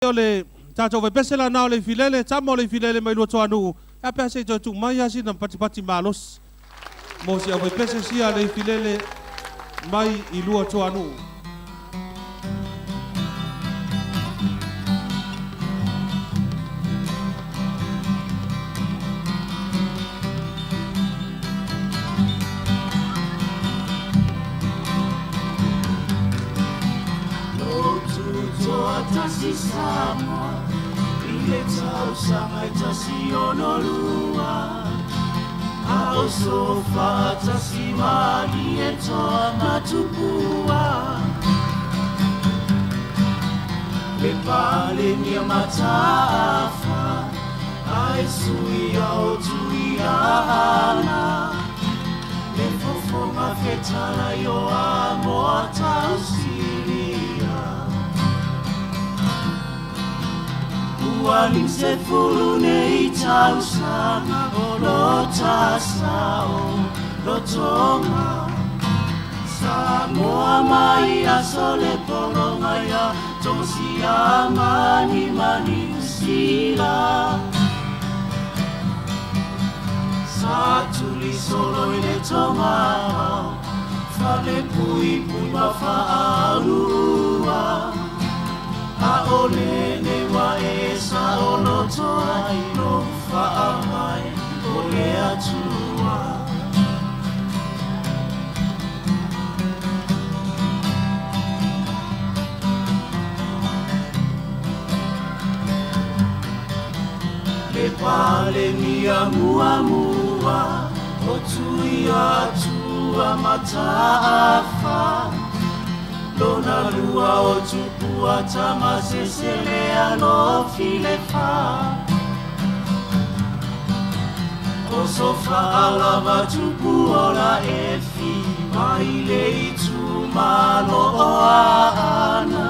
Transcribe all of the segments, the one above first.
O le tatou vaipese lana o le ifilele, tama o le ifilele mai Luatuanuu, e a pe a se i toe tuu mai lava sina patipati malosi mo si au vaipese sia a le ifilele mai i Luatuanuu. Tasi Samoa i le tausaga e 162, a o sofaatasi mali e toa matupua. Le Palemia mataafa ae suia o Tuiaana, le fofoga fetalai o Amoa tausilia. Ua 50 nei tausaga o lo tasao lotoga Samoa mai aso le pologa ia tosia mani mani usila. Sa tuli solo i le tonga fale pui pui ma faalua, a o lene wa e sa o loto ai lo faamai o le Atua. Le Palemia muamua o Tuiatua mataafa, lona lua o tupua tamasesele alofilefa. O sofaalava tupu ola efi mai le itumalo o Aana,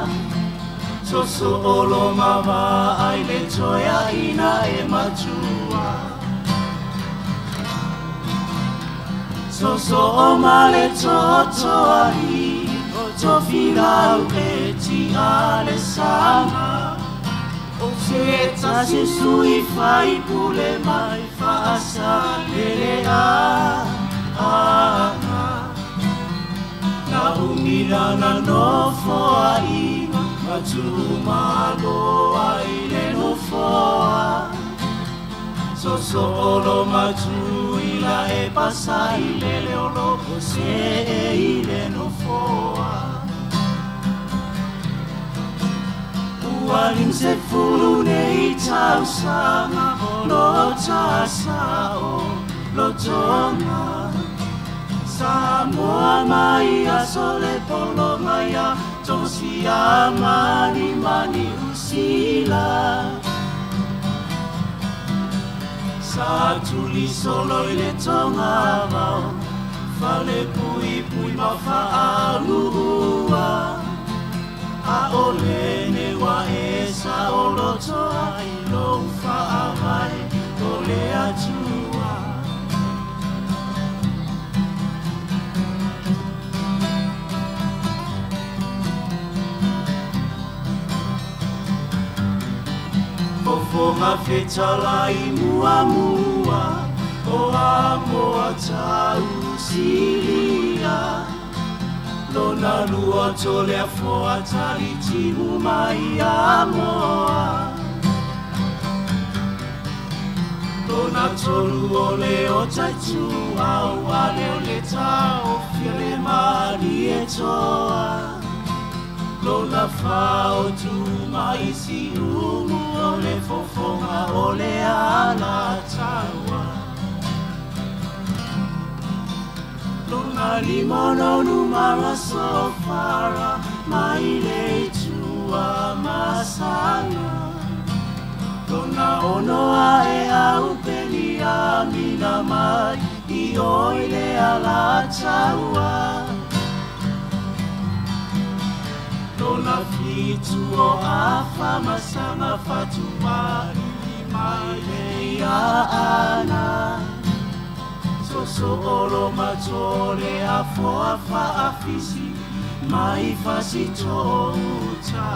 soso olo mava ai le toeaina e matua. Soso o male totoai o tofilau e tia le sama, o se tasi sui fai pule mai faasa lele a a na umila na nofoaiga matumalo ai le nofoa. Soso olo matuila e pasa i le leolo o se e i le nofoa. Ua 50 nei tausaga o lo tasao lotoga Samoa mai aso le pologa ia tosia mani mani usila. Sa tuli solo i le tonga vao fale pui pui ma faalua, a o lene wa e sa o loto ai lo faavae o le Atua. Fofoga fetalai muamua o Amoa tausilia, lona lua toleafoa talitimu mai Amoa. Lona tolu o le o taituau ale o le taofia le mali e toa. Lona fa o tumaisi umu o le fofoga o le alataua. Lona lima nonu mara sofara mai le itua masanga. Lona ono ae au peni amina mai i oi le alataua. Lona fitu o afa masanga fatuari mai le ia ana. Soso olo matole afoa faafisi mai fasitouta.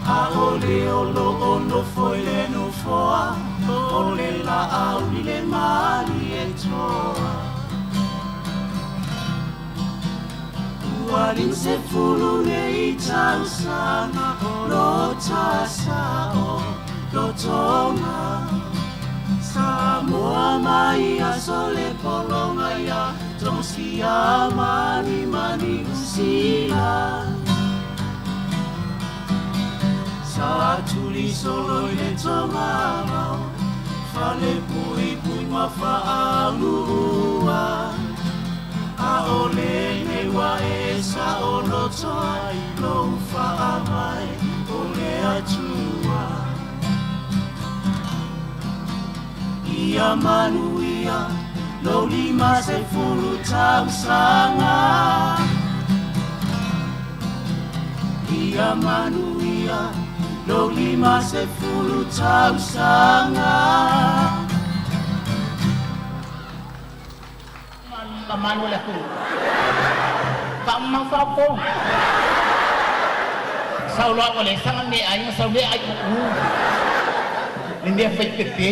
A o le o loo nofo i le nofoa o le laauli le Malietoa. Ua 50 nei tausaga lo tasao lotoga Samoa mai aso le pologa ia tosia mani mani usila. Sa tuli solo i le togavao fale pui pui ma faalua. A o le nei ua e sa o loto ai lou faavae o le Atua. Ia manuia lou 50 tausaga. Ia manuia lou 50 tausaga. Mamalu o le atunuu, faamamafa po. Sau loa ua le saga le meaaiga, sau lea ai uu. Le mea fai pepe.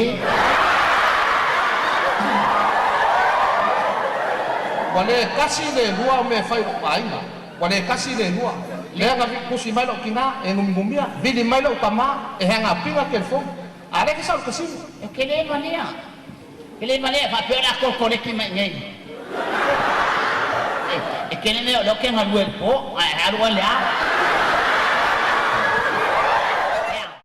Ua le tasi le lua o mea fai lo'u aiga, ua le tasi le lua lea na tusi mai lo'u tinā e numigumia vili mai lo'u tamā e hagapiga telefoni a lea ke sau le kasini. E ke le valea. Ke le valea faapea o le a kolekoleki mai nei. E kele mea o lea ke galue le po, ae alu ai le a.